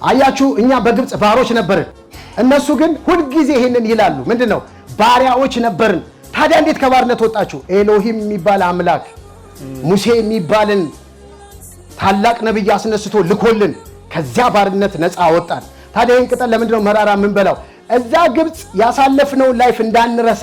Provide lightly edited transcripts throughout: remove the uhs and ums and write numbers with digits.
አያችሁ፣ እኛ በግብፅ ባሮች ነበርን። እነሱ ግን ሁልጊዜ ይሄንን ይላሉ። ምንድን ነው? ባሪያዎች ነበርን። ታዲያ እንዴት ከባርነት ወጣችሁ? ኤሎሂም የሚባል አምላክ ሙሴ የሚባልን ታላቅ ነቢይ አስነስቶ ልኮልን ከዚያ ባርነት ነፃ አወጣን። ታዲያ ይህን ቅጠል ለምንድነው መራራ የምንበላው? እዛ ግብፅ ያሳለፍነውን life እንዳንረሳ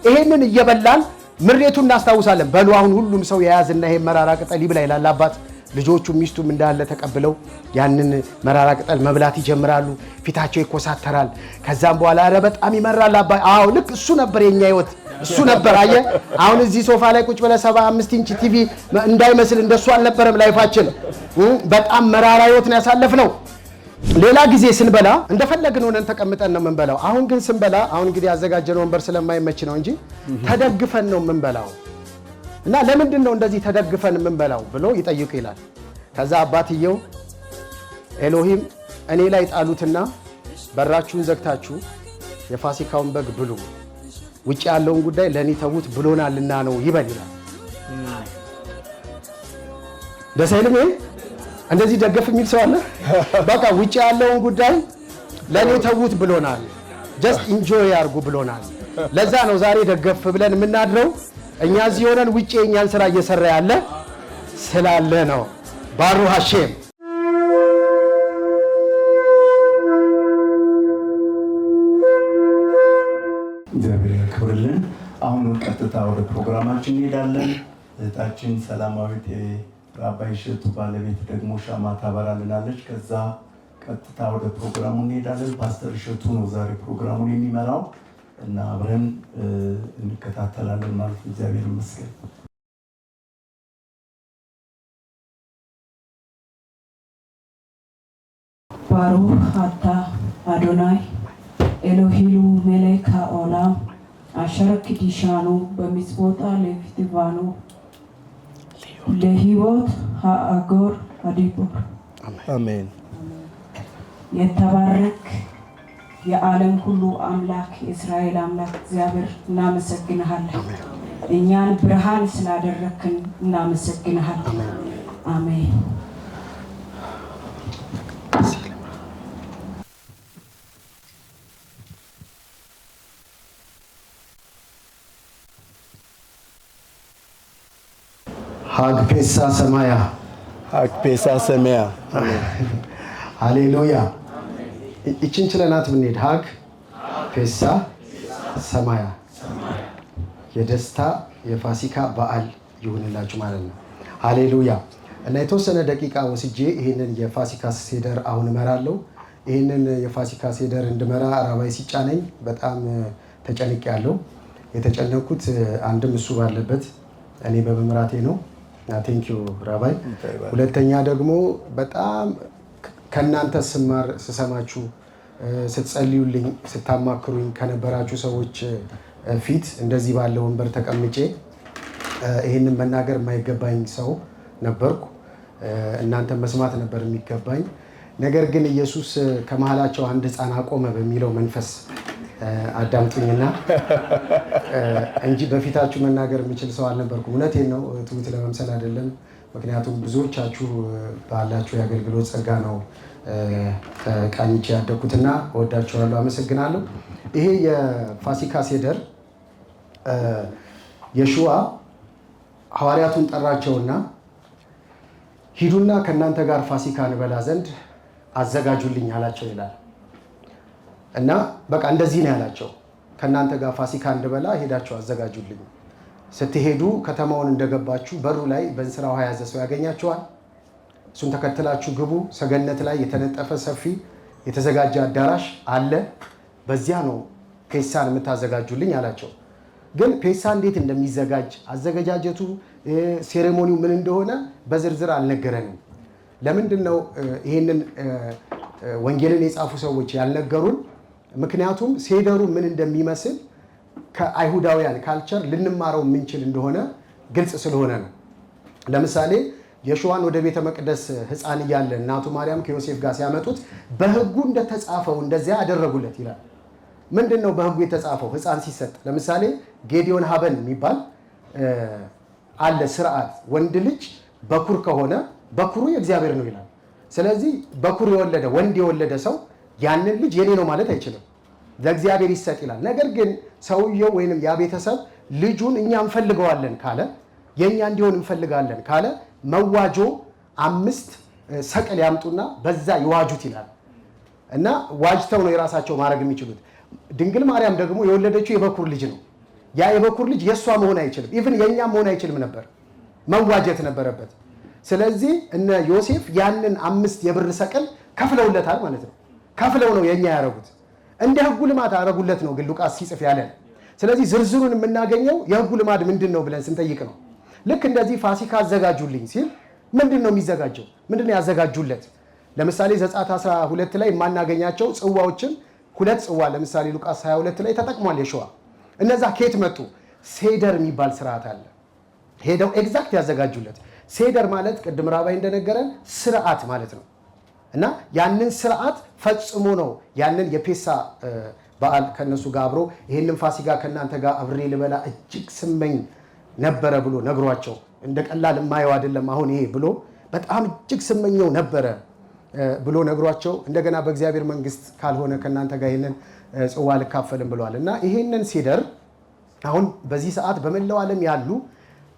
ይሄንን እየበላን ምሬቱን እናስታውሳለን። በሉ አሁን ሁሉም ሰው የያዝና ይሄን መራራ ቅጠል ይብላ ይላል አባት። ልጆቹ ሚስቱም እንዳለ ተቀብለው ያንን መራራ ቅጠል መብላት ይጀምራሉ። ፊታቸው ይኮሳተራል። ከዛም በኋላ ኧረ በጣም ይመራል አባ። አዎ ልክ እሱ ነበር የኛ ህይወት፣ እሱ ነበር። አየህ፣ አሁን እዚህ ሶፋ ላይ ቁጭ ብለህ 75 ኢንች ቲቪ እንዳይመስል እንደሱ አልነበረም life ኣችን። በጣም መራራ ህይወት ነው ያሳለፍነው። ሌላ ጊዜ ስንበላ እንደፈለግን ሆነን ተቀምጠን ነው የምንበላው። አሁን ግን ስንበላ፣ አሁን እንግዲህ ያዘጋጀነው ወንበር ስለማይመች ነው እንጂ ተደግፈን ነው የምንበላው። እና ለምንድን ነው እንደዚህ ተደግፈን የምንበላው ብሎ ይጠይቁ ይላል። ከዛ አባትየው ኤሎሂም እኔ ላይ ጣሉትና በራችሁን ዘግታችሁ የፋሲካውን በግ ብሉ፣ ውጭ ያለውን ጉዳይ ለእኔ ተዉት ብሎናልና ነው ይበል ይላል። ደስ አይልም? ይሄ እንደዚህ ደገፍ የሚል ሰው አለ? በቃ ውጭ ያለውን ጉዳይ ለእኔ ተዉት ብሎናል። Just enjoy ያርጉ ብሎናል። ለዛ ነው ዛሬ ደገፍ ብለን የምናድረው። እኛ እዚህ ሆነን ውጭ የእኛን ስራ እየሰራ ያለ ስላለ ነው። ባሩክ ሀሼም። እግዚአብሔር ያክብርልን። አሁን ቀጥታ ወደ ፕሮግራማችን እንሄዳለን። እህታችን ሰላማዊት የራባይ እሸቱ ባለቤት ደግሞ ሻማ ታበራልናለች። ከዛ ቀጥታ ወደ ፕሮግራሙ እንሄዳለን። ፓስተር እሸቱ ነው ዛሬ ፕሮግራሙን የሚመራው እና አብረን እንከታተላለን ማለት ነው። እግዚአብሔር ይመስገን። ברוך אתה אדוני אלוהינו מלך העולם אשר קידשנו במצוותיו וציוונו להיות האגור הדיבור። አሜን። የተባረክ የዓለም ሁሉ አምላክ፣ የእስራኤል አምላክ እግዚአብሔር፣ እናመሰግንሃለን። እኛን ብርሃን ስላደረክን እናመሰግንሃለን። አሜን። חג פסח שמח። חג פסח שמח። ሃሌሉያ። ይችን ችለናት ብንሄድ፣ חג פסח שמח፣ የደስታ የፋሲካ በዓል ይሁንላችሁ ማለት ነው። ሃሌሉያ። እና የተወሰነ ደቂቃ ወስጄ ይህንን የፋሲካ ሴደር አሁን እመራለሁ። ይህንን የፋሲካ ሴደር እንድመራ ራባይ ሲጫነኝ በጣም ተጨንቄያለሁ። የተጨነኩት አንድም እሱ ባለበት እኔ በመምራቴ ነው። Thank you ራባይ። ሁለተኛ ደግሞ በጣም ከእናንተ ስማር፣ ስሰማችሁ፣ ስትጸልዩልኝ፣ ስታማክሩኝ ከነበራችሁ ሰዎች ፊት እንደዚህ ባለ ወንበር ተቀምጬ ይህንን መናገር የማይገባኝ ሰው ነበርኩ። እናንተ መስማት ነበር የሚገባኝ። ነገር ግን ኢየሱስ ከመሀላቸው አንድ ሕፃን አቆመ በሚለው መንፈስ አዳምጡኝና እንጂ በፊታችሁ መናገር የምችል ሰው አልነበርኩም። እውነቴን ነው፣ ትሁት ለመምሰል አይደለም። ምክንያቱም ብዙዎቻችሁ ባላችሁ የአገልግሎት ጸጋ ነው ቃኝቼ ያደግኩትና እወዳችኋለሁ፣ አመሰግናለሁ። ይሄ የፋሲካ ሴደር የሹዋ ሐዋርያቱን ጠራቸውና ሂዱና ከእናንተ ጋር ፋሲካ እንበላ ዘንድ አዘጋጁልኝ አላቸው ይላል። እና በቃ እንደዚህ ነው ያላቸው። ከእናንተ ጋር ፋሲካ እንድበላ ሄዳችሁ አዘጋጁልኝ። ስትሄዱ ከተማውን እንደገባችሁ በሩ ላይ በእንስራ ውሃ የያዘ ሰው ያገኛችኋል። እሱን ተከትላችሁ ግቡ። ሰገነት ላይ የተነጠፈ ሰፊ የተዘጋጀ አዳራሽ አለ። በዚያ ነው ፔሳን የምታዘጋጁልኝ አላቸው። ግን ፔሳ እንዴት እንደሚዘጋጅ፣ አዘገጃጀቱ፣ ceremony ው ምን እንደሆነ በዝርዝር አልነገረንም። ለምንድን ነው ይህንን ወንጌልን የጻፉ ሰዎች ያልነገሩን? ምክንያቱም ሴደሩ ምን እንደሚመስል ከአይሁዳውያን culture ልንማረው የምንችል እንደሆነ ግልጽ ስለሆነ ነው። ለምሳሌ የሹዋን ወደ ቤተ መቅደስ ሕፃን እያለ እናቱ ማርያም ከዮሴፍ ጋር ሲያመጡት በሕጉ እንደተጻፈው እንደዚያ አደረጉለት ይላል። ምንድን ነው በሕጉ የተጻፈው? ሕፃን ሲሰጥ ለምሳሌ פדיון הבן የሚባል አለ ስርዓት። ወንድ ልጅ በኩር ከሆነ በኩሩ የእግዚአብሔር ነው ይላል። ስለዚህ በኩር የወለደ ወንድ የወለደ ሰው ያንን ልጅ የኔ ነው ማለት አይችልም፣ ለእግዚአብሔር ይሰጥ ይላል። ነገር ግን ሰውየው ወይንም ያ ቤተሰብ ልጁን እኛ እንፈልገዋለን ካለ፣ የእኛ እንዲሆን እንፈልጋለን ካለ መዋጆ 5 ሰቅል ያምጡና በዛ ይዋጁት ይላል። እና ዋጅተው ነው የራሳቸው ማድረግ የሚችሉት። ድንግል ማርያም ደግሞ የወለደችው የበኩር ልጅ ነው። ያ የበኩር ልጅ የእሷ መሆን አይችልም፣ even የእኛም መሆን አይችልም ነበር፣ መዋጀት ነበረበት። ስለዚህ እነ ዮሴፍ ያንን 5 የብር ሰቅል ከፍለውለታል ማለት ነው። ከፍለው ነው የኛ ያረጉት። እንደ ህጉ ልማድ አረጉለት ነው ግን ሉቃስ ሲጽፍ ያለን። ስለዚህ ዝርዝሩን የምናገኘው የህጉ ልማድ ምንድነው ብለን ስንጠይቅ ነው። ልክ እንደዚህ ፋሲካ አዘጋጁልኝ ሲል ምንድነው የሚዘጋጀው? ምንድነው ያዘጋጁለት? ለምሳሌ ዘጸአት 12 ላይ የማናገኛቸው ጽዋዎችን 2 ጽዋ ለምሳሌ ሉቃስ 22 ላይ ተጠቅሟል የሸዋ። እነዛ ከየት መጡ? ሴደር የሚባል ስርዓት አለ። ሄደው exact ያዘጋጁለት። ሴደር ማለት ቅድም ራባይ እንደነገረን ስርዓት ማለት ነው። እና ያንን ስርዓት ፈጽሞ ነው ያንን የፔሳ በዓል ከነሱ ጋር አብሮ ይሄንን ፋሲካ ከናንተ ጋር አብሬ ልበላ እጅግ ስመኝ ነበረ ብሎ ነግሯቸው፣ እንደ ቀላል የማየው አይደለም አሁን ይሄ ብሎ በጣም እጅግ ስመኘው ነበረ ብሎ ነግሯቸው፣ እንደገና በእግዚአብሔር መንግስት ካልሆነ ከናንተ ጋር ይሄንን ጽዋ አልካፈልም ብለዋል። እና ይሄንን ሴደር አሁን በዚህ ሰዓት በመላው ዓለም ያሉ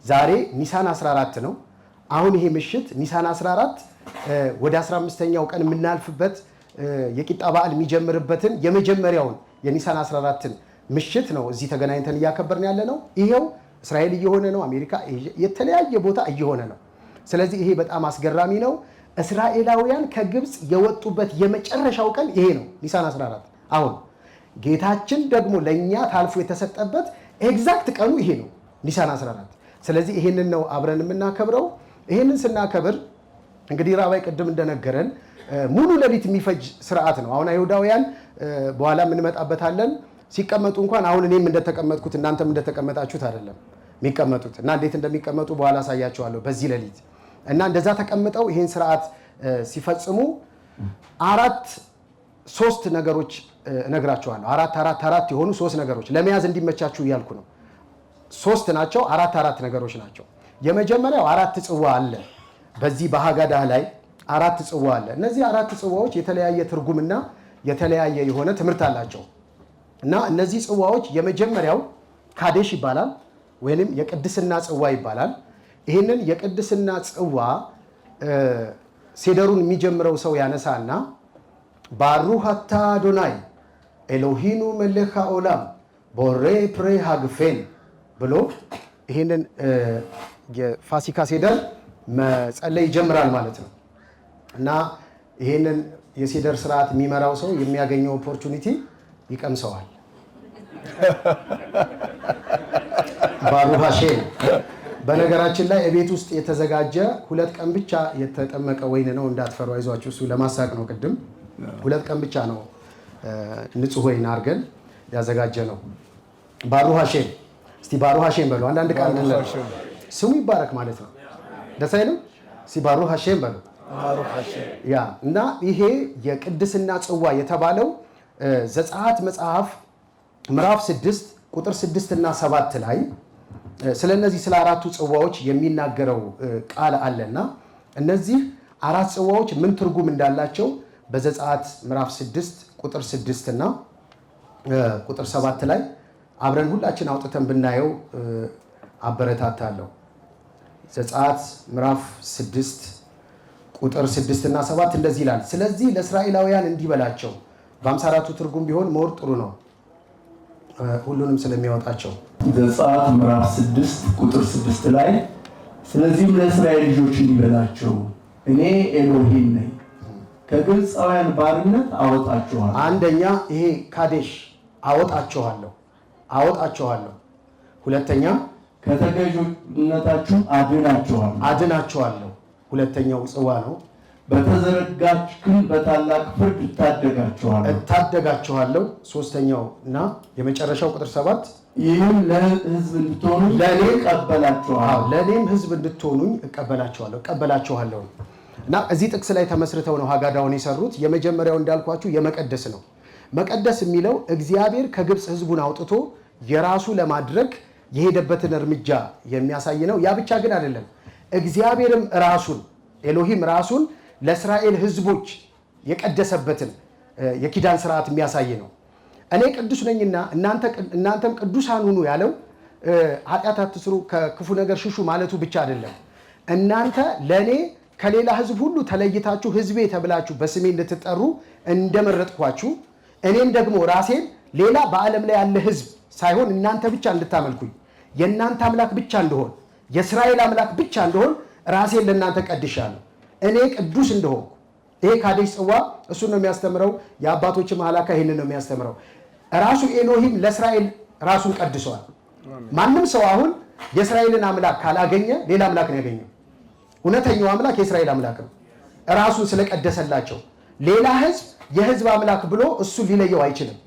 ዛሬ ኒሳን 14 ነው። አሁን ይሄ ምሽት ኒሳን 14 ወደ 15ኛው ቀን የምናልፍበት የቂጣ በዓል የሚጀምርበትን የመጀመሪያውን የኒሳን 14ን ምሽት ነው እዚህ ተገናኝተን እያከበርን ያለነው። ይሄው እስራኤል እየሆነ ነው፣ አሜሪካ የተለያየ ቦታ እየሆነ ነው። ስለዚህ ይሄ በጣም አስገራሚ ነው። እስራኤላውያን ከግብጽ የወጡበት የመጨረሻው ቀን ይሄ ነው፣ ኒሳን 14። አሁን ጌታችን ደግሞ ለኛ ታልፎ የተሰጠበት exact ቀኑ ይሄ ነው፣ ኒሳን 14። ስለዚህ ይሄንን ነው አብረን የምናከብረው። ይሄንን ስናከብር እንግዲህ ራባይ ቅድም እንደነገረን ሙሉ ሌሊት የሚፈጅ ስርዓት ነው። አሁን አይሁዳውያን በኋላ እንመጣበታለን ሲቀመጡ እንኳን አሁን እኔም እንደተቀመጥኩት እናንተም እንደተቀመጣችሁት አይደለም የሚቀመጡት፣ እና እንዴት እንደሚቀመጡ በኋላ አሳያችኋለሁ በዚህ ሌሊት። እና እንደዛ ተቀምጠው ይሄን ስርዓት ሲፈጽሙ 4 3 ነገሮች እነግራችኋለሁ። 4 4 4 የሆኑ 3 ነገሮች ለመያዝ እንዲመቻችሁ እያልኩ ነው። 3 ናቸው፣ 4 4 ነገሮች ናቸው። የመጀመሪያው 4 ጽዋ አለ። በዚህ በሃጋዳህ ላይ 4 ጽዋ አለ። እነዚህ 4 ጽዋዎች የተለያየ ትርጉምና የተለያየ የሆነ ትምህርት አላቸው። እና እነዚህ ጽዋዎች የመጀመሪያው ካዴሽ ይባላል ወይንም የቅድስና ጽዋ ይባላል። ይሄንን የቅድስና ጽዋ ሴደሩን የሚጀምረው ሰው ያነሳና ባሩህ አታ አዶናይ ኤሎሂኑ መለከ ኦላም ቦሬ ፕሬ ሃግፌን ብሎ ይሄንን የፋሲካ ሴደር መጸለይ ይጀምራል ማለት ነው። እና ይሄንን የሴደር ስርዓት የሚመራው ሰው የሚያገኘው opportunity ይቀምሰዋል። ባሩህ ሐሼም። በነገራችን ላይ እቤት ውስጥ የተዘጋጀ 2 ቀን ብቻ የተጠመቀ ወይን ነው፣ እንዳትፈሩ፣ አይዟችሁ። እሱ ለማሳቅ ነው። ቅድም 2 ቀን ብቻ ነው ንጹህ ወይን አድርገን ያዘጋጀነው። ባሩህ ሐሼም። እስቲ ባሩህ ሐሼም በሉ። አንዳንድ ቃል ስሙ ይባረክ ማለት ነው። ደስ አይልም? እስቲ ባሩህ ሐሼም በሉ። ያ እና ይሄ የቅድስና ጽዋ የተባለው ዘጸአት መጽሐፍ ምዕራፍ 6 ቁጥር 6 እና 7 ላይ ስለነዚህ ስለ 4ቱ ጽዋዎች የሚናገረው ቃል አለና እነዚህ 4 ጽዋዎች ምን ትርጉም እንዳላቸው በዘጸአት ምዕራፍ 6 ቁጥር 6 እና ቁጥር 7 ላይ አብረን ሁላችን አውጥተን ብናየው አበረታታለሁ። ዘጸአት ምዕራፍ 6 ቁጥር 6 እና 7 እንደዚህ ይላል። ስለዚህ ለእስራኤላውያን እንዲህ በላቸው። በሃምሳ አራቱ ትርጉም ቢሆን more ጥሩ ነው፣ ሁሉንም ስለሚያወጣቸው። ዘጸአት ምዕራፍ 6 ቁጥር 6 ላይ ስለዚህም ለእስራኤል ልጆች እንዲህ በላቸው፣ እኔ ኤሎሂም ነኝ፣ ከግብፃውያን ባርነት አወጣችኋለሁ። አንደኛ ይሄ ካዴሽ አወጣችኋለሁ፣ አወጣችኋለሁ። ሁለተኛ ከተገዥነታችሁ አድናችኋለሁ፣ አድናችኋለሁ። ሁለተኛው ጽዋ ነው። በተዘረጋች ክንድ በታላቅ ፍርድ እታደጋችኋለሁ፣ እታደጋችኋለሁ። ሶስተኛው እና የመጨረሻው ቁጥር 7 ይህም ለሕዝብ እንድትሆኑ እቀበላችኋለሁ። አዎ፣ ለኔም ሕዝብ እንድትሆኑኝ እቀበላችኋለሁ፣ እቀበላችኋለሁ። እና እዚህ ጥቅስ ላይ ተመስርተው ነው ሀጋዳውን የሰሩት። የመጀመሪያው እንዳልኳችሁ የመቀደስ ነው። መቀደስ የሚለው እግዚአብሔር ከግብጽ ሕዝቡን አውጥቶ የራሱ ለማድረግ የሄደበትን እርምጃ የሚያሳይ ነው። ያ ብቻ ግን አይደለም። እግዚአብሔርም ራሱን ኤሎሂም ራሱን ለእስራኤል ሕዝቦች የቀደሰበትን የኪዳን ስርዓት የሚያሳይ ነው። እኔ ቅዱስ ነኝና እናንተም ቅዱሳን ሁኑ ያለው ኃጢአት አትስሩ፣ ከክፉ ነገር ሽሹ ማለቱ ብቻ አይደለም። እናንተ ለእኔ ከሌላ ሕዝብ ሁሉ ተለይታችሁ ሕዝቤ ተብላችሁ በስሜ እንድትጠሩ እንደመረጥኳችሁ እኔም ደግሞ ራሴን ሌላ በዓለም ላይ ያለ ሕዝብ ሳይሆን እናንተ ብቻ እንድታመልኩኝ፣ የእናንተ አምላክ ብቻ እንደሆን፣ የእስራኤል አምላክ ብቻ እንደሆን ራሴን ለእናንተ ቀድሻለሁ። እኔ ቅዱስ እንደሆንኩ። ይሄ ካዴሽ ጽዋ እሱን ነው የሚያስተምረው። የአባቶች መሃላካ ይህንን ነው የሚያስተምረው። ራሱ ኤሎሂም ለእስራኤል ራሱን ቀድሷል። ማንም ሰው አሁን የእስራኤልን አምላክ ካላገኘ ሌላ አምላክ ነው ያገኘው። እውነተኛው አምላክ የእስራኤል አምላክ ነው። ራሱን ስለቀደሰላቸው ሌላ ህዝብ የህዝብ አምላክ ብሎ እሱ ሊለየው አይችልም።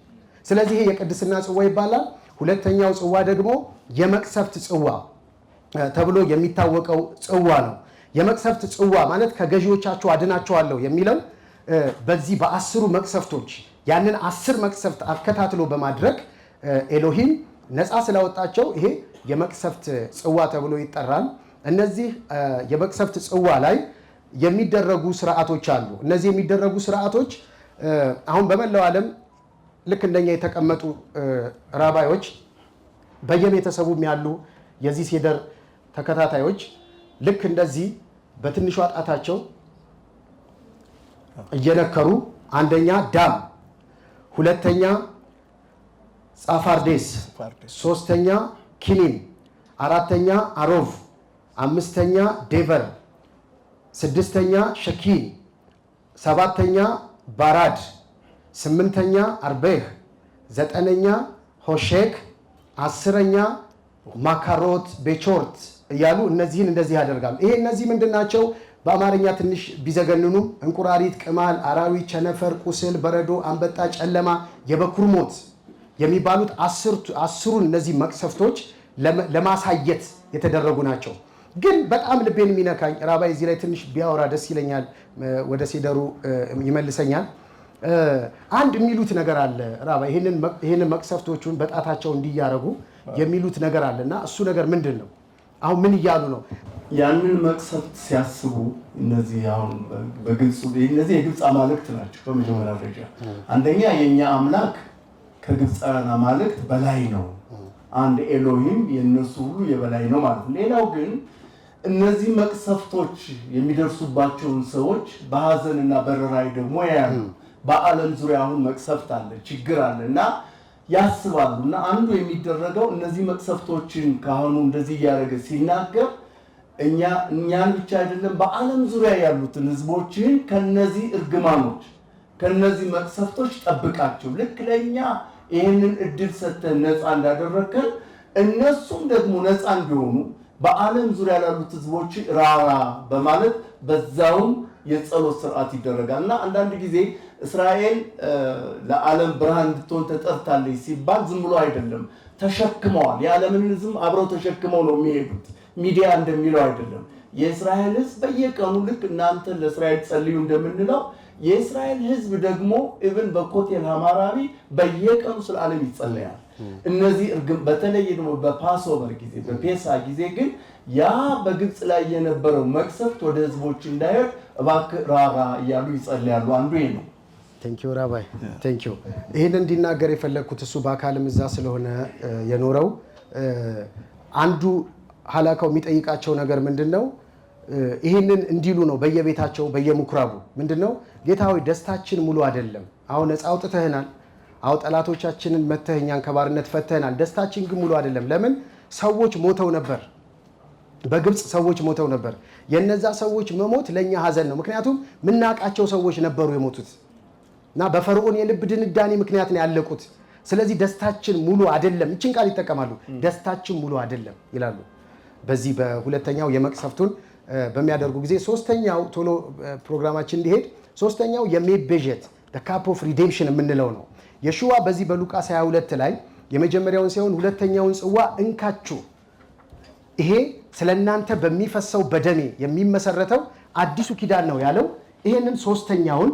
ስለዚህ ይሄ የቅድስና ጽዋ ይባላል። ሁለተኛው ጽዋ ደግሞ የመቅሰፍት ጽዋ ተብሎ የሚታወቀው ጽዋ ነው። የመቅሰፍት ጽዋ ማለት ከገዢዎቻችሁ አድናቸዋለሁ የሚለው በዚህ በ10ሩ መቅሰፍቶች፣ ያንን 10 መቅሰፍት አከታትሎ በማድረግ ኤሎሂም ነፃ ስላወጣቸው ይሄ የመቅሰፍት ጽዋ ተብሎ ይጠራል። እነዚህ የመቅሰፍት ጽዋ ላይ የሚደረጉ ስርዓቶች አሉ። እነዚህ የሚደረጉ ስርዓቶች አሁን በመላው ዓለም ልክ እንደኛ የተቀመጡ ራባዮች፣ በየቤተሰቡም ያሉ የዚህ ሴደር ተከታታዮች ልክ እንደዚህ በትንሿ ጣታቸው እየነከሩ አንደኛ ዳም፣ ሁለተኛ ጻፋርዴስ፣ ሶስተኛ ኪኒም፣ አራተኛ አሮቭ፣ አምስተኛ ዴቨር፣ ስድስተኛ ሸኪን፣ ሰባተኛ ባራድ፣ ስምንተኛ አርቤህ፣ ዘጠነኛ ሆሼክ፣ 10ኛ ማካሮት ቤቾርት እያሉ እነዚህን እንደዚህ ያደርጋሉ። ይሄ እነዚህ ምንድን ናቸው? በአማርኛ ትንሽ ቢዘገንኑም እንቁራሪት፣ ቅማል፣ አራዊት፣ ቸነፈር፣ ቁስል፣ በረዶ፣ አንበጣ፣ ጨለማ፣ የበኩር ሞት የሚባሉት 10ሩን እነዚህ መቅሰፍቶች ለማሳየት የተደረጉ ናቸው። ግን በጣም ልቤን የሚነካኝ፣ ራባይ እዚህ ላይ ትንሽ ቢያወራ ደስ ይለኛል፣ ወደ ሴደሩ ይመልሰኛል። አንድ የሚሉት ነገር አለ ራባይ፣ ይህንን መቅሰፍቶቹን በጣታቸው እንዲያረጉ የሚሉት ነገር አለ እና እሱ ነገር ምንድን ነው? አሁን ምን እያሉ ነው? ያንን መቅሰፍት ሲያስቡ እነዚህ አሁን በግልጹ እነዚህ የግብፅ አማልክት ናቸው። በመጀመሪያ ደረጃ አንደኛ የእኛ አምላክ ከግብፃውያን አማልክት በላይ ነው። አንድ ኤሎሂም የእነሱ ሁሉ የበላይ ነው ማለት ነው። ሌላው ግን እነዚህ መቅሰፍቶች የሚደርሱባቸውን ሰዎች በሀዘንና በርህራሄ ደግሞ ያያሉ። በዓለም ዙሪያ አሁን መቅሰፍት አለ፣ ችግር አለ እና ያስባሉ። እና አንዱ የሚደረገው እነዚህ መቅሰፍቶችን ካህኑ እንደዚህ እያደረገ ሲናገር እኛን ብቻ አይደለም፣ በዓለም ዙሪያ ያሉትን ህዝቦችን ከነዚህ እርግማኖች፣ ከነዚህ መቅሰፍቶች ጠብቃቸው። ልክ ለእኛ ይህንን እድል ሰጥተን ነፃ እንዳደረግከን እነሱም ደግሞ ነፃ እንዲሆኑ በዓለም ዙሪያ ላሉት ህዝቦች ራራ በማለት በዛውም የጸሎት ስርዓት ይደረጋል። እና አንዳንድ ጊዜ እስራኤል ለዓለም ብርሃን እንድትሆን ተጠርታለች ሲባል ዝም ብሎ አይደለም፣ ተሸክመዋል። የዓለምን ህዝብ አብረው ተሸክመው ነው የሚሄዱት። ሚዲያ እንደሚለው አይደለም። የእስራኤል ህዝብ በየቀኑ ልክ እናንተ ለእስራኤል ጸልዩ እንደምንለው የእስራኤል ህዝብ ደግሞ even በኮቴል ሀማራቢ በየቀኑ ስለ ዓለም ይጸለያል። እነዚህ እርግም በተለይ ደግሞ በ Passover ጊዜ፣ በፔሳ ጊዜ ግን ያ በግብፅ ላይ የነበረው መቅሰፍት ወደ ህዝቦች እንዳይሄድ እባክህ ራራ እያሉ ይጸልያሉ። አንዱ ይሄ ነው። Thank you ራባይ፣ thank you። ይህን እንዲናገር የፈለግኩት እሱ በአካልም እዛ ስለሆነ የኖረው፣ አንዱ ሀላካው የሚጠይቃቸው ነገር ምንድን ነው? ይህንን እንዲሉ ነው በየቤታቸው በየምኩራቡ። ምንድን ነው? ጌታ ሆይ፣ ደስታችን ሙሉ አይደለም። አሁን ነፃ አውጥተህናል። አሁን ጠላቶቻችንን መተህ እኛን ከባርነት ፈተህናል። ደስታችን ግን ሙሉ አይደለም። ለምን? ሰዎች ሞተው ነበር። በግብፅ ሰዎች ሞተው ነበር። የነዛ ሰዎች መሞት ለእኛ ሀዘን ነው። ምክንያቱም ምናውቃቸው ሰዎች ነበሩ የሞቱት እና በፈርዖን የልብ ድንዳኔ ምክንያት ነው ያለቁት። ስለዚህ ደስታችን ሙሉ አይደለም። ይችን ቃል ይጠቀማሉ። ደስታችን ሙሉ አይደለም ይላሉ። በዚህ በሁለተኛው የመቅሰፍቱን በሚያደርጉ ጊዜ፣ ሶስተኛው፣ ቶሎ ፕሮግራማችን እንዲሄድ፣ ሶስተኛው የመቤዠት cup of redemption የምንለው ነው። የሹዋ በዚህ በሉቃስ 22 ላይ የመጀመሪያውን ሳይሆን ሁለተኛውን ጽዋ እንካችሁ፣ ይሄ ስለ እናንተ በሚፈሰው በደሜ የሚመሰረተው አዲሱ ኪዳን ነው ያለው ይሄንን ሶስተኛውን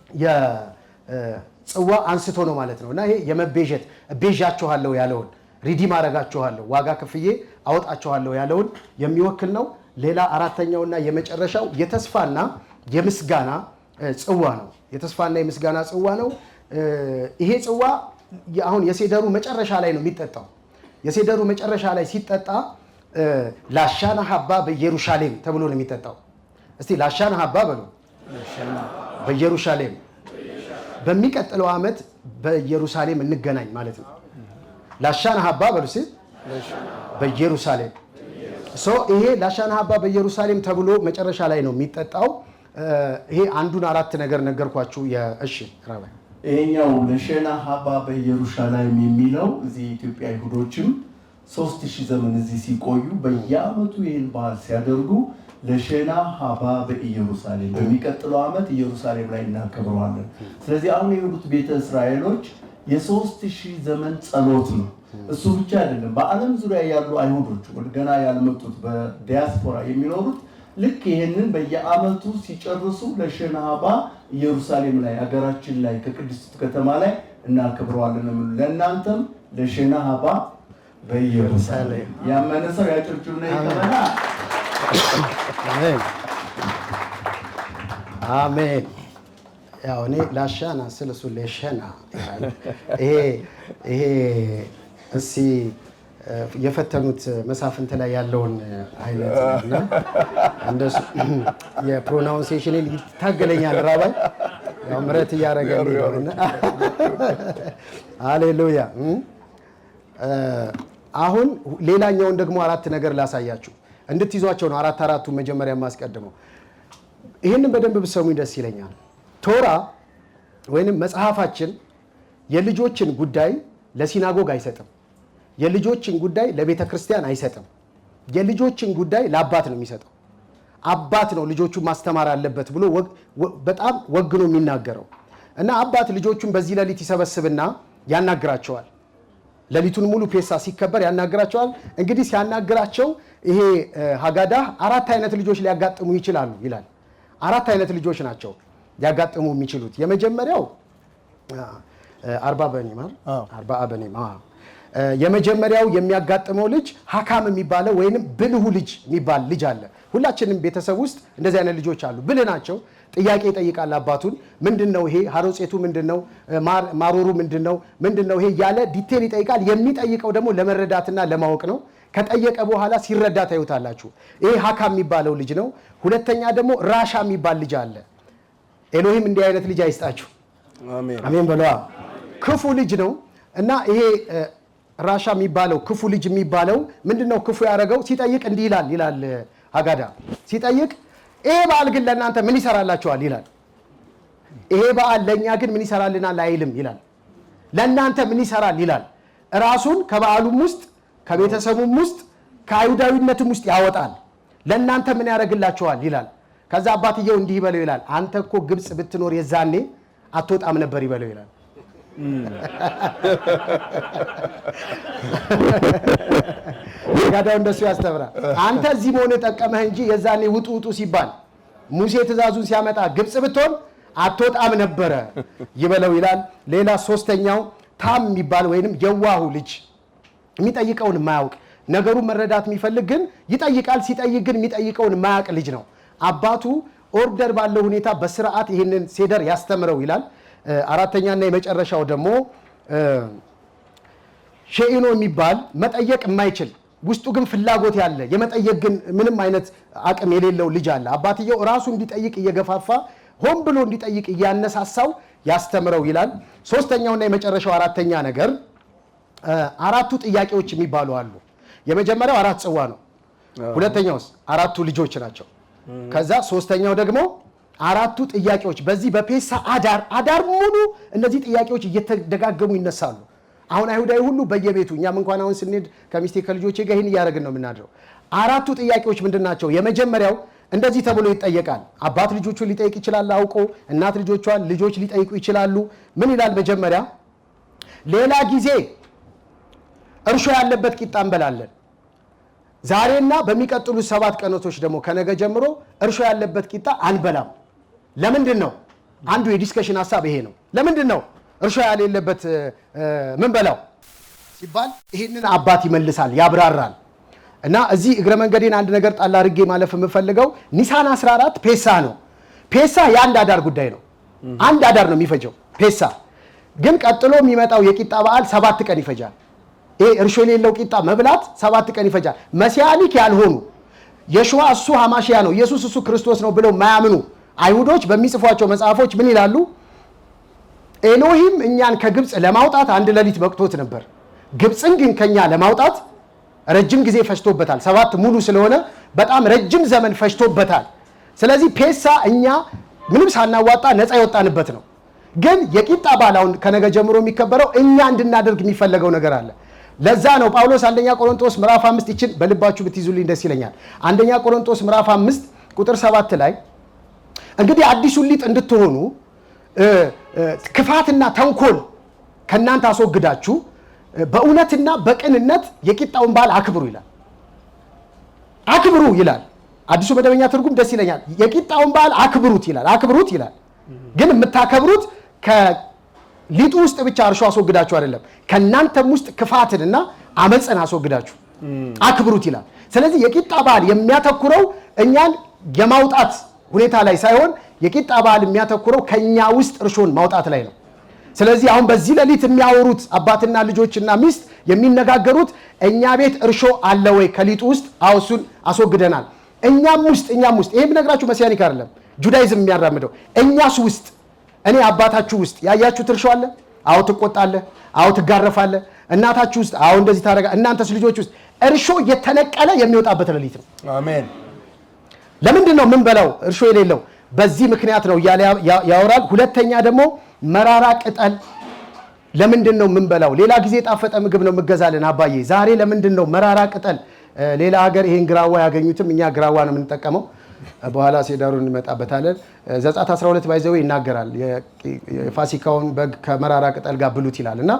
የጽዋ አንስቶ ነው ማለት ነው። እና ይሄ የመቤዠት፣ እቤዣችኋለሁ ያለውን፣ redeem አረጋችኋለሁ፣ ዋጋ ከፍዬ አወጣችኋለሁ ያለውን የሚወክል ነው። ሌላ አራተኛውና የመጨረሻው የተስፋና የምስጋና ጽዋ ነው። የተስፋና የምስጋና ጽዋ ነው። ይሄ ጽዋ አሁን የሴደሩ መጨረሻ ላይ ነው የሚጠጣው። የሴደሩ መጨረሻ ላይ ሲጠጣ לשנה הבאה בירושלים ተብሎ ነው የሚጠጣው። እስቲ לשנה הבאה በሉ። בירושלים፣ በሚቀጥለው ዓመት በኢየሩሳሌም እንገናኝ ማለት ነው። לשנה הבאה በሉ እስቲ፣ בירושלים። So ይሄ לשנה הבאה בירושלים ተብሎ መጨረሻ ላይ ነው የሚጠጣው። ይሄ አንዱን አራት ነገር ነገርኳችሁ። እሺ ራባይ። ይሄኛው לשנה הבאה בירושלים የሚለው እዚህ የኢትዮጵያ አይሁዶችም 3000 ዘመን እዚህ ሲቆዩ በየዓመቱ ይህን በዓል ሲያደርጉ לשנה הבאה בירושלים፣ በሚቀጥለው ዓመት ኢየሩሳሌም ላይ እናከብረዋለን። ስለዚህ አሁን የሄዱት ቤተ እስራኤሎች የ3000 ዘመን ጸሎት ነው። እሱ ብቻ አይደለም። በዓለም ዙሪያ ያሉ አይሁዶች ገና ያልመጡት በዲያስፖራ የሚኖሩት ልክ ይህንን በየዓመቱ ሲጨርሱ לשנה הבאה ኢየሩሳሌም ላይ፣ ሀገራችን ላይ፣ ከቅድስት ከተማ ላይ እናከብረዋለን። ለእናንተም לשנה הבאה בירושלים። ያመነ ሰው ያጨብጭብና ይቀበላ። አሜን አሜን። ያው እኔ לשנה ስል እሱ לשנה ይላል። ይሄ እስኪ የፈተኑት መሳፍንት ላይ ያለውን አይነት እና እንደሱ የ pronunciation ን ይታገለኛል ራባይ፣ ያው ምረት እያደረገ። ሃሌሉያ። አሁን ሌላኛውን ደግሞ አራት ነገር ላሳያችሁ እንድትይዟቸው ነው። አራት አራቱ መጀመሪያ የማስቀድመው፣ ይህንን በደንብ ብሰሙኝ ደስ ይለኛል። ቶራ ወይንም መጽሐፋችን የልጆችን ጉዳይ ለ synagogue አይሰጥም። የልጆችን ጉዳይ ለቤተ ክርስቲያን አይሰጥም። የልጆችን ጉዳይ ለአባት ነው የሚሰጠው። አባት ነው ልጆቹን ማስተማር አለበት ብሎ በጣም ወግኖ የሚናገረው። እና አባት ልጆቹን በዚህ ሌሊት ይሰበስብና ያናግራቸዋል። ሌሊቱን ሙሉ ፔሳ ሲከበር ያናግራቸዋል። እንግዲህ ሲያናግራቸው ይሄ ሀጋዳ አራት አይነት ልጆች ሊያጋጥሙ ይችላሉ ይላል። አራት አይነት ልጆች ናቸው ሊያጋጥሙ የሚችሉት። የመጀመሪያው ארבעה בנים፣ ארבעה בנים። የመጀመሪያው የሚያጋጥመው ልጅ חכם የሚባለው ወይንም ብልሁ ልጅ የሚባል ልጅ አለ። ሁላችንም ቤተሰብ ውስጥ እንደዚህ አይነት ልጆች አሉ። ብልህ ናቸው። ጥያቄ ይጠይቃል አባቱን። ምንድን ነው ይሄ? ሀሮጼቱ ምንድን ነው? ማሮሩ ምንድን ነው? ምንድን ነው ይሄ እያለ detail ይጠይቃል። የሚጠይቀው ደግሞ ለመረዳትና ለማወቅ ነው። ከጠየቀ በኋላ ሲረዳ ታዩታላችሁ። ይሄ חכם የሚባለው ልጅ ነው። ሁለተኛ ደግሞ רשע የሚባል ልጅ አለ። ኤሎሂም እንዲህ አይነት ልጅ አይስጣችሁ። አሜን በለዋ። ክፉ ልጅ ነው። እና ይሄ רשע የሚባለው፣ ክፉ ልጅ የሚባለው ምንድን ነው ክፉ ያደረገው? ሲጠይቅ እንዲህ ይላል ይላል ሀጋዳ ሲጠይቅ፣ ይሄ በዓል ግን ለእናንተ ምን ይሰራላችኋል ይላል። ይሄ በዓል ለእኛ ግን ምን ይሰራልናል አይልም ይላል። ለእናንተ ምን ይሰራል ይላል። ራሱን ከበዓሉም ውስጥ፣ ከቤተሰቡም ውስጥ፣ ከአይሁዳዊነትም ውስጥ ያወጣል። ለእናንተ ምን ያደርግላችኋል ይላል። ከዛ አባትየው እንዲህ ይበለው ይላል። አንተ እኮ ግብፅ ብትኖር የዛኔ አትወጣም ነበር ይበለው ይላል። ጋዳው እንደሱ ያስተምራል። አንተ እዚህ መሆን የጠቀመህ እንጂ የዛኔ ውጡ ውጡ ሲባል፣ ሙሴ ትእዛዙን ሲያመጣ ግብፅ ብትሆን አትወጣም ነበረ ይበለው ይላል። ሌላ ሶስተኛው תם የሚባል ወይንም የዋሁ ልጅ፣ የሚጠይቀውን የማያውቅ፣ ነገሩን መረዳት የሚፈልግ ግን ይጠይቃል። ሲጠይቅ ግን የሚጠይቀውን የማያውቅ ልጅ ነው። አባቱ order ባለው ሁኔታ በስርዓት ይህንን ሴደር ያስተምረው ይላል። አራተኛና የመጨረሻው ደግሞ שאינו የሚባል፣ መጠየቅ የማይችል፣ ውስጡ ግን ፍላጎት ያለ፣ የመጠየቅ ግን ምንም አይነት አቅም የሌለው ልጅ አለ። አባትየው ራሱ እንዲጠይቅ እየገፋፋ፣ ሆን ብሎ እንዲጠይቅ እያነሳሳው ያስተምረው ይላል። ሶስተኛውና የመጨረሻው አራተኛ ነገር አራቱ ጥያቄዎች የሚባሉ አሉ። የመጀመሪያው አራት ጽዋ ነው። ሁለተኛውስ አራቱ ልጆች ናቸው። ከዛ ሶስተኛው ደግሞ አራቱ ጥያቄዎች። በዚህ በፔሳ አዳር አዳር ሙሉ እነዚህ ጥያቄዎች እየተደጋገሙ ይነሳሉ። አሁን አይሁዳዊ ሁሉ በየቤቱ፣ እኛም እንኳን አሁን ስንሄድ ከሚስቴ ከልጆቼ ጋር ይህን እያደረግን ነው የምናድረው። አራቱ ጥያቄዎች ምንድን ናቸው? የመጀመሪያው እንደዚህ ተብሎ ይጠየቃል። አባት ልጆቹን ሊጠይቅ ይችላል አውቆ፣ እናት ልጆቿን፣ ልጆች ሊጠይቁ ይችላሉ። ምን ይላል መጀመሪያ? ሌላ ጊዜ እርሾ ያለበት ቂጣ እንበላለን። ዛሬና በሚቀጥሉት 7 ቀናቶች ደግሞ ከነገ ጀምሮ እርሾ ያለበት ቂጣ አንበላም። ለምንድን ነው? አንዱ የ discussion ሀሳብ ይሄ ነው። ለምንድን ነው እርሾ ያሌለበት ምን በላው ሲባል ይሄንን አባት ይመልሳል፣ ያብራራል። እና እዚህ እግረ መንገዴን አንድ ነገር ጣል አድርጌ ማለፍ የምፈልገው ኒሳን 14 ፔሳ ነው። ፔሳ የአንድ አዳር ጉዳይ ነው። አንድ አዳር ነው የሚፈጀው ፔሳ። ግን ቀጥሎ የሚመጣው የቂጣ በዓል 7 ቀን ይፈጃል። ይሄ እርሾ የሌለው ቂጣ መብላት 7 ቀን ይፈጃል። Messianic ያልሆኑ የሹዋ እሱ ሐማሺያ ነው፣ ኢየሱስ እሱ ክርስቶስ ነው ብለው ማያምኑ አይሁዶች በሚጽፏቸው መጽሐፎች ምን ይላሉ? ኤሎሂም እኛን ከግብፅ ለማውጣት አንድ ሌሊት በቅቶት ነበር። ግብፅን ግን ከኛ ለማውጣት ረጅም ጊዜ ፈጅቶበታል። 7 ሙሉ ስለሆነ በጣም ረጅም ዘመን ፈጅቶበታል። ስለዚህ ፔሳ እኛ ምንም ሳናዋጣ ነፃ የወጣንበት ነው። ግን የቂጣ በዓል አሁን ከነገ ጀምሮ የሚከበረው እኛ እንድናደርግ የሚፈለገው ነገር አለ። ለዛ ነው ጳውሎስ አንደኛ ቆሮንቶስ ምዕራፍ 5 ይችን በልባችሁ ብትይዙልኝ ደስ ይለኛል። አንደኛ ቆሮንቶስ ምዕራፍ 5 ቁጥር 7 ላይ እንግዲህ አዲሱን ሊጥ እንድትሆኑ ክፋትና ተንኮል ከናንተ አስወግዳችሁ በእውነትና በቅንነት የቂጣውን በዓል አክብሩ ይላል። አክብሩ ይላል። አዲሱ መደበኛ ትርጉም ደስ ይለኛል። የቂጣውን በዓል አክብሩት ይላል። አክብሩት ይላል። ግን የምታከብሩት ከሊጡ ውስጥ ብቻ እርሾ አስወግዳችሁ አይደለም፣ ከናንተም ውስጥ ክፋትንና አመፅን አስወግዳችሁ አክብሩት ይላል። ስለዚህ የቂጣ በዓል የሚያተኩረው እኛን የማውጣት ሁኔታ ላይ ሳይሆን የቂጣ በዓል የሚያተኩረው ከኛ ውስጥ እርሾን ማውጣት ላይ ነው። ስለዚህ አሁን በዚህ ሌሊት የሚያወሩት አባትና ልጆችና ሚስት የሚነጋገሩት እኛ ቤት እርሾ አለ ወይ ከሊጡ ውስጥ? አዎ እሱን አስወግደናል። እኛም ውስጥ ይሄም ነግራችሁ Messianic አይደለም Judaism የሚያራምደው እኛስ ውስጥ እኔ አባታችሁ ውስጥ ያያችሁት እርሾ አለ? አዎ ትቆጣለህ፣ አዎ ትጋረፋለህ። እናታችሁ ውስጥ አዎ እንደዚህ ታረጋ። እናንተስ ልጆች ውስጥ እርሾ የተነቀለ የሚወጣበት ሌሊት ነው። አሜን። ለምንድን ነው ምን በላው እርሾ የሌለው? በዚህ ምክንያት ነው እያለ ያወራል። ሁለተኛ ደግሞ መራራ ቅጠል ለምንድን ነው ምን በላው? ሌላ ጊዜ የጣፈጠ ምግብ ነው የምገዛልን አባዬ፣ ዛሬ ለምንድን ነው መራራ ቅጠል? ሌላ ሀገር ይሄን ግራዋ ያገኙትም፣ እኛ ግራዋ ነው የምንጠቀመው። በኋላ ሴዳሩን እንመጣበታለን። ዘጸአት 12 ባይዘው ይናገራል። የፋሲካውን በግ ከመራራ ቅጠል ጋር ብሉት ይላል። እና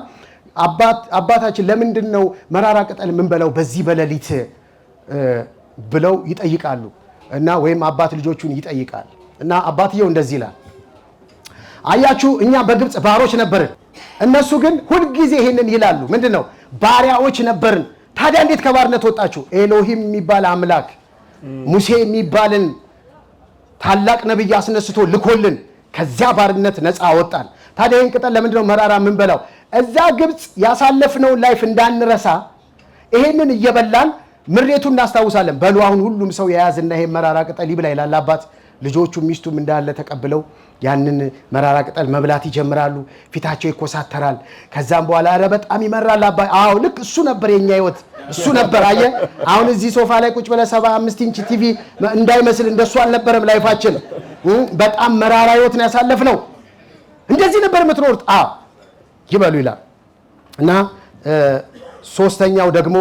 አባታችን ለምንድን ነው መራራ ቅጠል ምን በላው በዚህ በሌሊት ብለው ይጠይቃሉ። እና ወይም አባት ልጆቹን ይጠይቃል። እና አባትየው እንደዚህ ይላል፣ አያችሁ እኛ በግብፅ ባሮች ነበርን። እነሱ ግን ሁል ጊዜ ይሄንን ይላሉ። ምንድነው? ባሪያዎች ነበርን። ታዲያ እንዴት ከባርነት ወጣችሁ? ኤሎሂም የሚባል አምላክ ሙሴ የሚባልን ታላቅ ነብይ አስነስቶ ልኮልን ከዚያ ባርነት ነፃ አወጣን። ታዲያ ይሄን ቅጠል ለምንድነው መራራ የምንበላው? እዛ ግብፅ ያሳለፍነውን life እንዳንረሳ ይሄንን እየበላን ምሬቱን እናስታውሳለን። በሉ አሁን ሁሉም ሰው የያዝና ይሄን መራራ ቅጠል ይብላ ይላል አባት። ልጆቹ ሚስቱም እንዳለ ተቀብለው ያንን መራራ ቅጠል መብላት ይጀምራሉ። ፊታቸው ይኮሳተራል። ከዛም በኋላ ኧረ በጣም ይመራል አባ። አዎ ልክ እሱ ነበር የኛ ህይወት፣ እሱ ነበር። አየህ አሁን እዚህ ሶፋ ላይ ቁጭ ብለህ 75 ኢንች ቲቪ እንዳይመስል እንደሱ አልነበረም life ኣችን። በጣም መራራ ህይወት ነው ያሳለፍነው። እንደዚህ ነበር የምትኖሩት። አዎ ይበሉ ይላል። እና ሶስተኛው ደግሞ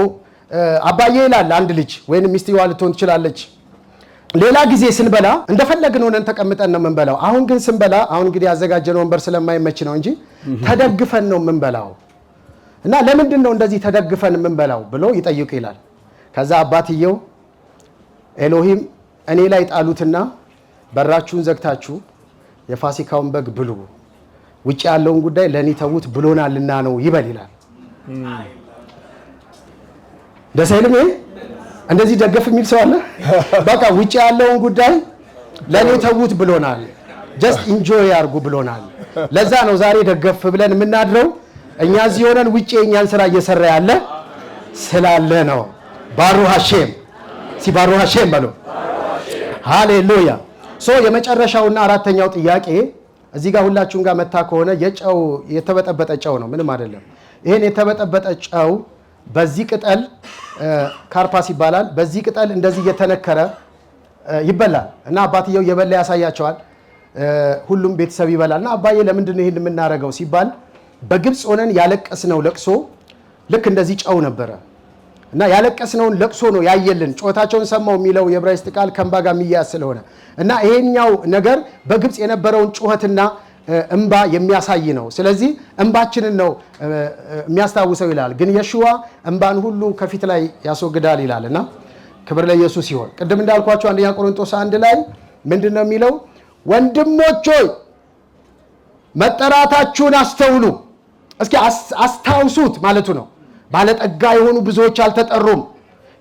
አባዬ ይላል አንድ ልጅ ወይንም ሚስትየዋ ልትሆን ትችላለች። ሌላ ጊዜ ስንበላ እንደፈለግን ሆነን ተቀምጠን ነው የምንበላው። አሁን ግን ስንበላ አሁን እንግዲህ ያዘጋጀነው ወንበር ስለማይመች ነው እንጂ ተደግፈን ነው የምንበላው። እና ለምንድን ነው እንደዚህ ተደግፈን የምንበላው ብሎ ይጠይቅ ይላል። ከዛ አባትየው ኤሎሂም እኔ ላይ ጣሉትና በራችሁን ዘግታችሁ የፋሲካውን በግ ብሉ፣ ውጪ ያለውን ጉዳይ ለኔ ተውት ብሎናልና ነው ይበል ይላል። ደስ አይልም? ይሄ እንደዚህ ደገፍ የሚል ሰው አለ? በቃ ውጪ ያለውን ጉዳይ ለኔ ተውት ብሎናል፣ just enjoy አርጉ ብሎናል። ለዛ ነው ዛሬ ደገፍ ብለን የምናድረው። እኛ እዚህ ሆነን ውጪ የኛን ስራ እየሰራ ያለ ስላለ ነው። ባሩህ ሐሼም ሲባሩ ሐሼም በሉ ሃሌሉያ። So የመጨረሻውና አራተኛው ጥያቄ እዚህ ጋር ሁላችሁም ጋር መታ ከሆነ የጨው የተበጠበጠ ጨው ነው፣ ምንም አይደለም። ይሄን የተበጠበጠ ጨው በዚህ ቅጠል ካርፓስ ይባላል። በዚህ ቅጠል እንደዚህ እየተነከረ ይበላል እና አባትየው እየበላ ያሳያቸዋል። ሁሉም ቤተሰብ ይበላል። እና አባዬ ለምንድን ነው ይሄን የምናረገው ሲባል በግብፅ ሆነን ያለቀስነው ለቅሶ ልክ እንደዚህ ጨው ነበረ እና ያለቀስነውን ለቅሶ ነው ያየልን፣ ጮታቸውን ሰማው የሚለው የዕብራይስጥ ቃል ከእንባ ጋር የሚያያዝ ስለሆነ እና ይሄኛው ነገር በግብፅ የነበረውን ጩኸትና እንባ የሚያሳይ ነው። ስለዚህ እንባችንን ነው የሚያስታውሰው ይላል። ግን የሹዋ እንባን ሁሉ ከፊት ላይ ያስወግዳል ይላል። እና ክብር ለኢየሱስ ይሁን። ቅድም እንዳልኳቸው አንደኛ ቆሮንቶስ 1 ላይ ምንድነው የሚለው? ወንድሞች ሆይ መጠራታችሁን አስተውሉ። እስኪ አስታውሱት ማለቱ ነው። ባለጠጋ የሆኑ ብዙዎች አልተጠሩም።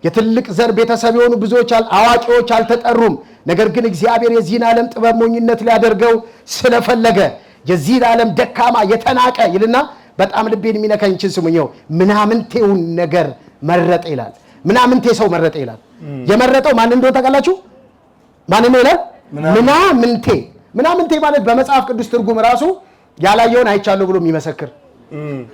የትልቅ ዘር ቤተሰብ የሆኑ ብዙዎች አዋቂዎች አልተጠሩም። ነገር ግን እግዚአብሔር የዚህን ዓለም ጥበብ ሞኝነት ሊያደርገው ስለፈለገ የዚህን ዓለም ደካማ የተናቀ ይልና፣ በጣም ልቤን የሚነካኝ ይህችን ስሙኝ፣ ይኸው ምናምንቴውን ነገር መረጠ ይላል። ምናምንቴ ሰው መረጠ ይላል። የመረጠው ማን እንደሆነ ታውቃላችሁ? ማን ነው ይላል? ምናምንቴ። ምናምንቴ ማለት በመጽሐፍ ቅዱስ ትርጉም ራሱ ያላየውን አይቻለሁ ብሎ የሚመሰክር፣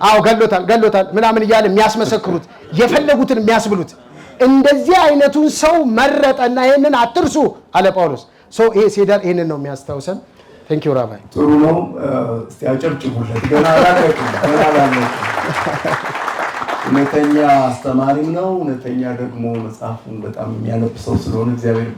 አዎ ገሎታል ገሎታል ምናምን እያለ የሚያስመሰክሩት፣ የፈለጉትን የሚያስብሉት፣ እንደዚህ አይነቱን ሰው መረጠና ይህንን አትርሱ አለ ጳውሎስ። So ይሄ ሴደር ይህንን ነው የሚያስታውሰን። Thank you ራባይ። ጥሩ ነው። እስቲ አጨብጭቡለት። ገና አላለቅም፣ ገና አላለቅም። እውነተኛ አስተማሪም ነው። እውነተኛ ደግሞ መጽሐፉን በጣም የሚያነብ ሰው ስለሆነ እግዚአብሔር